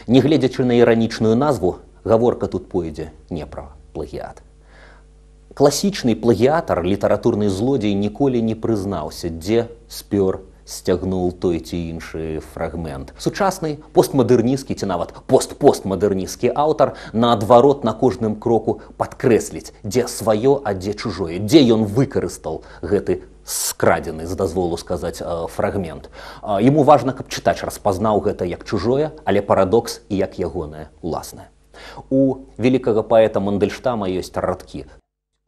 Нягледзячы на іранічную назву, гаворка тут пойдзе не пра плагіат. Класічны плагіатар, літаратурны злодзей, ніколі не прызнаўся, дзе спёр, сцягнуў той ці іншы фрагмент. Сучасны постмадэрнісцкі ці нават пост-постмадэрнісцкі аўтар, наадварот, на кожным кроку падкрэсліць, дзе сваё, а дзе чужое, дзе ён выкарыстаў гэты скрадзены, з дазволу сказаць, фрагмент. Яму важна, каб чытач распазнаў гэта як чужое, але, парадокс, і як ягонае уласнае. У вялікага паэта Мандельштама ёсць радкі: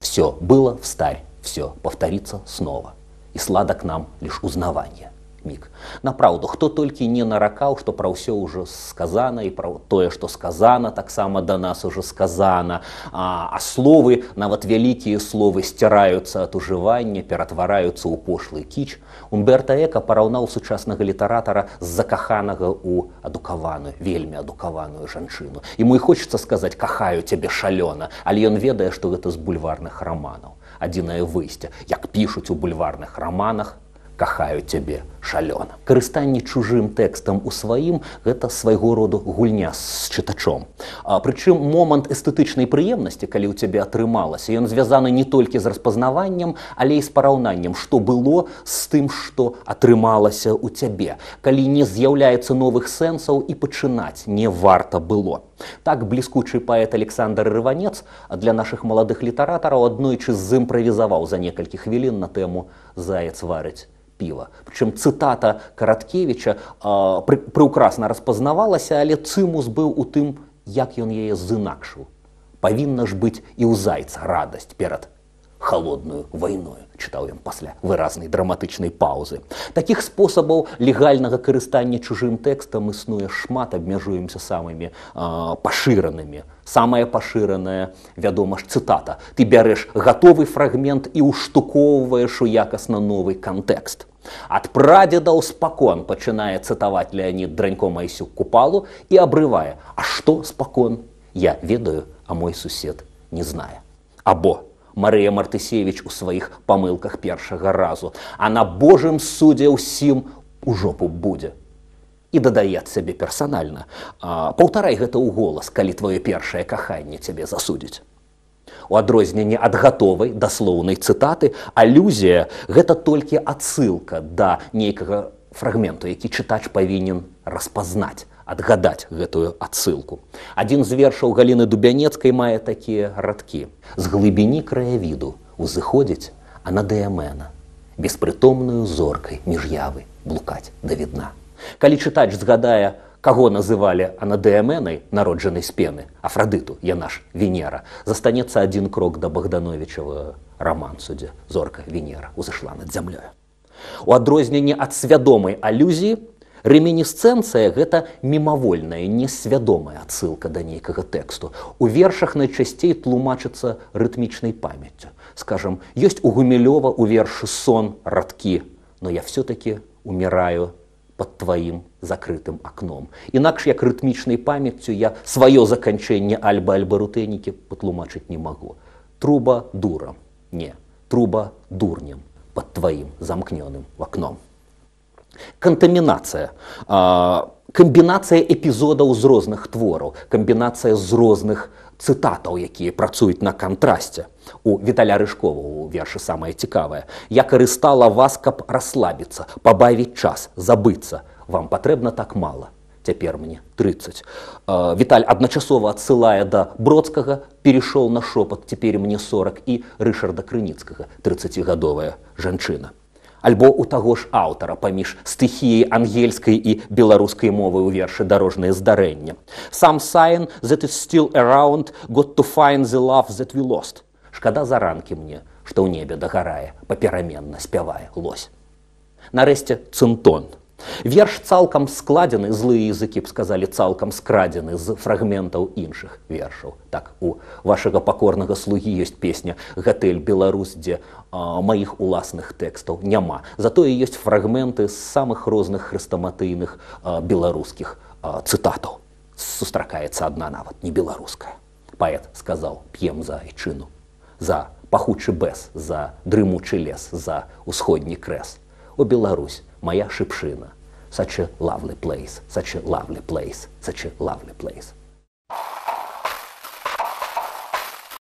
«Все было встарь, все повторится снова. И сладок нам лишь узнавание миг». Напраўду, хто толькі не наракаў, што пра ўсё ўжо сказана, і пра тое, што сказана, таксама да нас ужо сказана, а словы, нават вялікія словы, сціраюцца ад ужывання, ператвараюцца ў пошлы кіч. Умберта Эка параўнаў сучаснага літаратара з закаханага ў адукаваную, вельмі адукаваную жанчыну. Ему і хочацца сказаць: «Кахаю цябе шалёна», але ён ведае, што гэта з бульварных раманаў. Адзінае выйсце: як пішуць у бульварных раманах, «Кахаю цябе шалёна». Карыстанне чужым тэкстам у сваім — гэта свайго роду гульня з чытачом. Прычым момант эстэтычнай прыемнасці, калі ў цябе атрымалася, ён звязаны не толькі з распазнаваннем, але і з параўнаннем, што было, з тым, што атрымалася ў цябе. Калі не з'яўляецца новых сэнсаў, і пачынаць не варта было. Так, бліскучы паэт Александр Ірванец для нашых маладых літаратараў аднойчы зімправізаваў за некалькі хвілін на тэму «Заяц варыць піва». Прычым цытата Караткевіча прыўкрасна распазнавалася, але цымус быў у тым, як ён яе зынакшыў. «Павінна ж быць і ў зайца радасць перад холодную вайною», чытаў ён пасля выразнай драматычнай паўзы. Такіх спосабаў легальнага карыстання чужым тэкстам існуе шмат, абмяжуемся самымі пашыранымі. Самая пашыраная, вядома ж, цытата. Ты бярэш гатовы фрагмент і ўштукоўваеш у якасна новы кантэкст. «Ад прадзедаў спакон», пачынае цытаваць Леанід Дранько Майсюк Купалу і абрывае: «А што спакон? Я ведаю, а мой сусед не знае». Або Марыя Мартысевіч у сваіх памылках першага разу: «А на Божым судзе ўсім у жопу будзе». І дадае ад сябе персанальна: «Паўтарай гэта ў голас, калі твоё першае каханне цябе засудзіць». У адрозненне ад гатовай даслоўнай цытаты, алюзія — гэта толькі адсылка да нейкага фрагменту, які чытач павінен распазнаць, адгадаць гэтую адсылку. Адзін з вершаў Галіны Дубянецкай мае такія радкі: «З глыбіні краявіду узыходзіць Анадыямена, беспрытомную зоркай між явы блукаць да відна». Калі чытач згадае, каго называлі Анадыямэнай, народжанай з пены, Афрадыту, яна ж Венера, застанецца адзін крок да Багдановічава рамансу, дзе зорка Венера узышла над зямлёю. У адрозненне ад свядомай алюзіі, рэмінісцэнцыя — гэта мімавольная, несвядомая адсылка да нейкага тэксту. У вершах найчасцей тлумачыцца рытмічнай памяццю. Скажам, ёсць у Гумілёва у вершы «Сон» радкі: «Но я все-таки умираю под твоим закрытым окном». Інакш як рытмічнай памяццю я сваё заканчэнне «Альба альба рутэнікі» патлумачыць не магу. Труба дурам, не, труба дурнем под твоим замкнёным окном. Кантамінацыя. Камбінацыя эпізодаў з розных твораў, камбінацыя з розных цытатаў, якія працуюць на кантрасце. У Віталя Рыжкова у вершы самае цікавае: «Я карыстала вас, каб расслабіцца, пабавіць час, забыцца. Вам патрэбна так мала. Цяпер мне 30». Віталь адначасова адсылае да Бродскага «Перешел на шепот, теперь мне 40» і Рышарда Крыніцкага «Тридцатигадовая жанчына». Альбо у таго ж аўтара паміж стыхіяй ангельскай і беларускай мовы ў вершы «Дарожнае здарэнне»: «Some sign that is still around, got to find the love that we lost». Шкада заранкі мне, што ў небе дагарае, папераменна спявае лось. Нарэшце, цынтон. Верш цалкам складзены, злыя языкі б сказалі, цалкам скрадзены з фрагментаў іншых вершаў. Так, у вашага пакорнага слугі ёсць песня «Гатэль Беларусь», дзе маіх уласных тэкстаў няма. Затое ёсць фрагменты з самых розных хрэстаматыйных беларускіх цытатаў. Сустракаецца адна нават не беларуская. Паэт сказаў: «П'ем за айчыну, за пахучы бэз, за дрымучы лес, за усходні крэс. О, Беларусь, моя шыпшына, Such a lovely place, such a lovely place, such a lovely place.